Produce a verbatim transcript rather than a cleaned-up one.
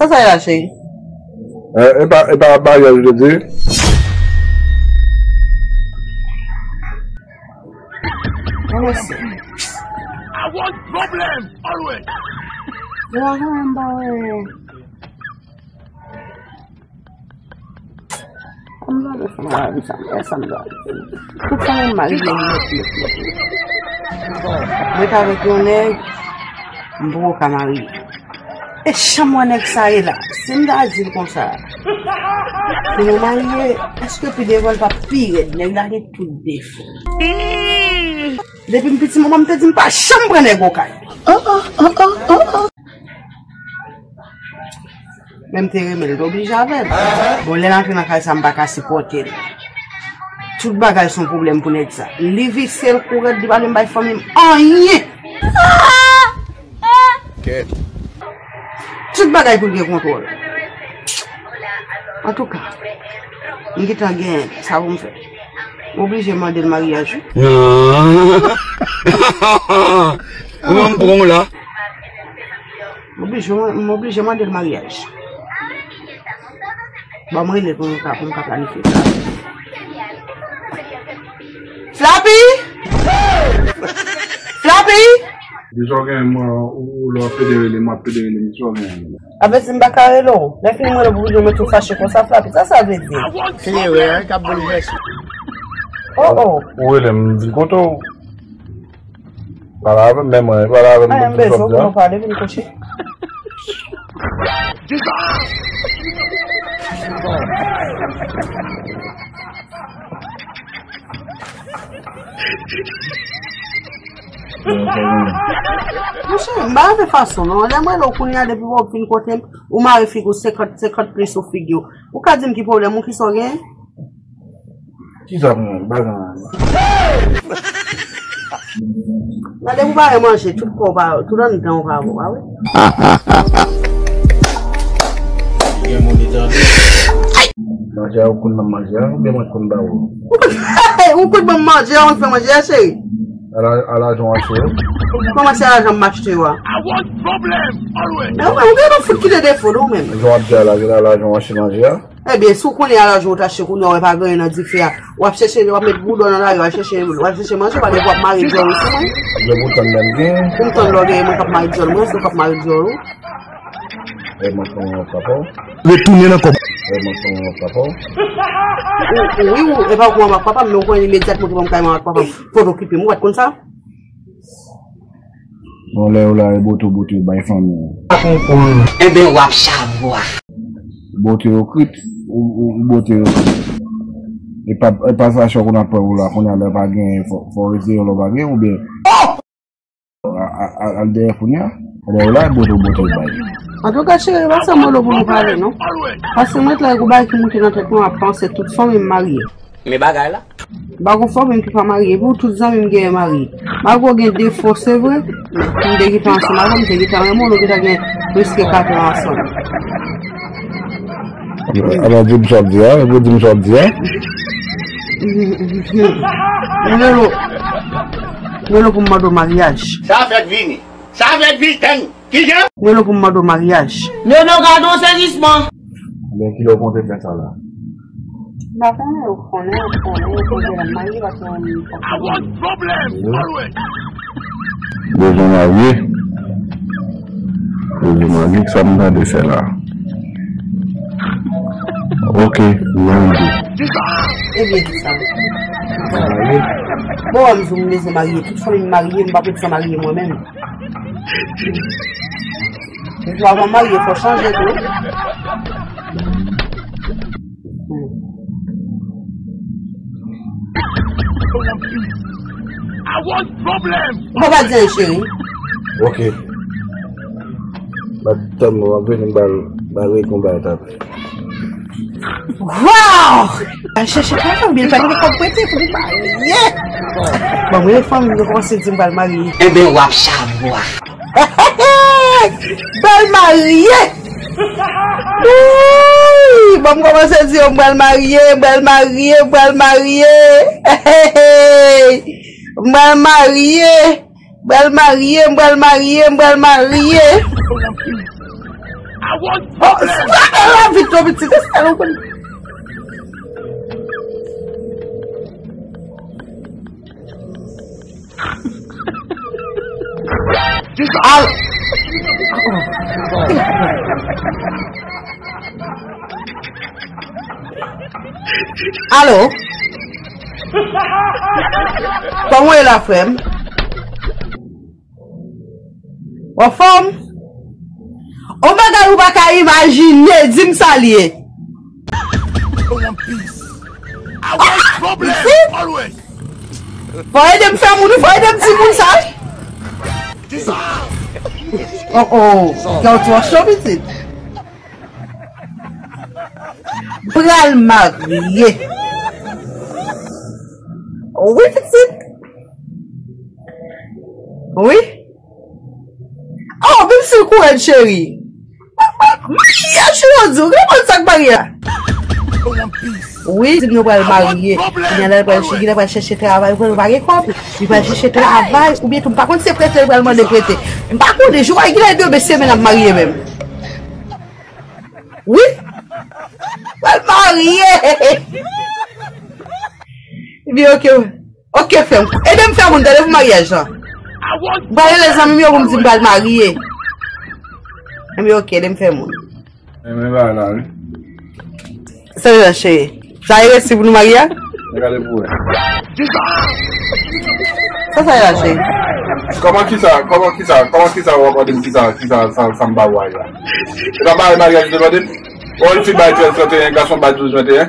Sa sa ye la, cheri? Eh, e pa, e pa maryaj ou te di? Mwen mèsi. I want problem always. Yo, a, m pa wè. Ann gade fanm Arabi sa, men sa m gade. Tout fanm marye nèt, nèt, nèt, nèt. Mwen t avèk yon nèg, m poko ka marye. E jan m wè nèg sa ye la, si m ta di l konsa, si nou marye, èske pi devan l p ap pi rèd? Nèg la gen tout defo. Depi m piti, manman m te di m pa janm pran nèg okay. Men m te renmen l, m te oblije avè l. Bon, lè l antre nan kay sa, m pa ka sipòte l. Tout bagay se yon pwoblèm pou nèg sa. Li visye, l kou rèd, li pa vle m bay fanmi m anyen. Kèt. Tout bagay pou l gen kontwòl. Antouka, m gentan gen sa pou m fè. M oblije mande l maryaj, wi. Kòman m pran w la? M oblije, m oblije mande l maryaj. Bon, mwen rele pou m ka, pou m ka planifye sa. Flappy! Flappy! Di sa w gen, mwen, ou, ou, lè w ap pede rele m, w ap pede rele m, di sa w gen. Apre si m pa ka rele w, lè fini m rele w pou w di w mete w fache konsa, Flappy, sa sa vle di? Se erè a k ap boulvèse. Oh, oh. Ou rele m, m vin kote w. Pale avè m, men mwen, pale avè m, m bezwen w pale, vin kouche. Monchè, m pa renmen fason non. Lè m rele w kounye a, depi w fin kote m, ou mare figi w senkant, senkant pli sou figi w. Ou ka di m ki pwoblèm ou, kisa w gen? Kisa pou mwen? M pa gen anyen. Gade pou bagay manje, tout kò w pa, tout anndan w pa bon, a wi. Manje a ou konn ban m manje a, oubyen mwen konn ba ou? Ou konn ban m manje a, ou fè manje a, cheri? A la, a lajan w achte yo? Kòman se a lajan m achte yo a? Men ou, ou gen pou fout kite defo non ou menm. Jan w ap di a la, gen a lajan w achte manje a? Ebyen, si w konnen a lajan w t achte kounye a, w wè pa gen anyen nan dife a, w ap chèche, w ap met boudon nan lari, w al chèche, w al chèche manje, pa gen pou w ap mare dyòl ou sou mwen. Ebyen, poutan menm gen. Pou m tann lè w gen mwen k ap mare dyòl mwen, se w k ap mare dyòl ou. E mwen pran yon papa w. Retounen nan kòb. E mwen pran yon papa w. Ou, ou, wi, ou, e pa ou k manman ak papa m, men ou konnen imedyatman ke m kay manman ak papa m, fò w okipe m, ou pa t konn sa? Bon, lè yo la, e bote w bote yo bay fanmi w. Ebyen, w ap chavwa. Bote yo krit, ou, ou, ou bote yo krit. E pa, e pa sa chòk ou nan pran ou la, kounye a lè pa gen, fò, fò w retire lè w pa gen, oubyen a, a, a, al dèyè kounye a. Lè yo la, e bote w bote yo bay. Antouka, cheri, pa sa mwen lè pou nou pale, non. Paske mwen t la, e gwo bagay ki moute nan tèt mwen, ap panse tout fanmi m marye. Men bagay la. M pa gon fanmi m ki pa marye, epi w tout zanmi m genyen marye. Malgre w gen defo, se vre, men m te gentan ansanm avè w, m te gentan renmen w, nou gentan gen plis ke kat an ansanm. Alò, di m sa w ap di a, epi di m sa w ap di a. Mwen rele w, mwen rele w pou m mande w maryaj. Sa fèk vini. Sa fèk vini, tann. Kijan? Mwen rele w pou m mande w maryaj. Nono, gade yon sezisman. Men kilè w konte fè sa la? M pa konnen, ou konnen, ou konnen, ou konnen, m marye, pa konnen, pa konnen. Bezwen marye. Bezwen marye, sa m tande fè la. Ok, m marye. Ebyen, ki sa? Bon, m di w m bezwen marye, tout fanmi m marye, m pa pou san marye mwen menm. Depi w ap marye, fò chanje tou. Ou pa di anyen, cheri. Ok. Bat tann mwen, m ap vini, m ba l, ba l reponn ba l tann. Wow! Al chèche kòb, oubyen pa gen kòb prete pou li marye. Bon, mwen fanmi yo kòmanse di m pral marye. Ebyen, w ap chavwa. Bal marye! Wouy! Bon, m kòmanse di yo m pral marye, m pral marye, m pral marye. M pral marye. M pral marye, m pral marye, m pral marye. Oh, sa la vit non, pitit, se sa nou konn. Al- Alo? Kòman w ye la, frè m? Ou anfòm? On bagay ou pa ka imajine, di m sa l ye. Fò ede m fè moun, wi, fò ede m di moun sa, wi. Oh, oh, kè w twò cho, pitit. Pral marye. Wi, pitit. Wi. Oh, menm si l kou rèd, cheri. Maryaj, cheri, ou di, ou konprann sa k marye a? Wi, di m nou pral marye. Kounye a la, l pral chèche, li pral chèche travay, ou konprann, ou pa gen kòb. Li pral chèche travay, oubyen tou, m pa konn si se prete, li pral mande prete. M pa konnen, jou a, gen lè de semèn ap marye menm. Wi. Pral marye. Epi, oke. Oke, frè m. Ede m fè moun, tande, pou maryaj lan. M pral rele zanmi m yo pou m di m pral marye. Epi, oke, ede m fè moun. Sa yo la, cheri. Sa e resi pou nou marye a? Sa sa e la, cheri. Kòman kisa, kòman kisa, kòman kisa w ap mande m kisa, kisa, sa, sa m ba w a la? Se pa bagay maryaj ou te mande m? Ou wè fi bay trèz trannteyen, gason bay douz venteyen.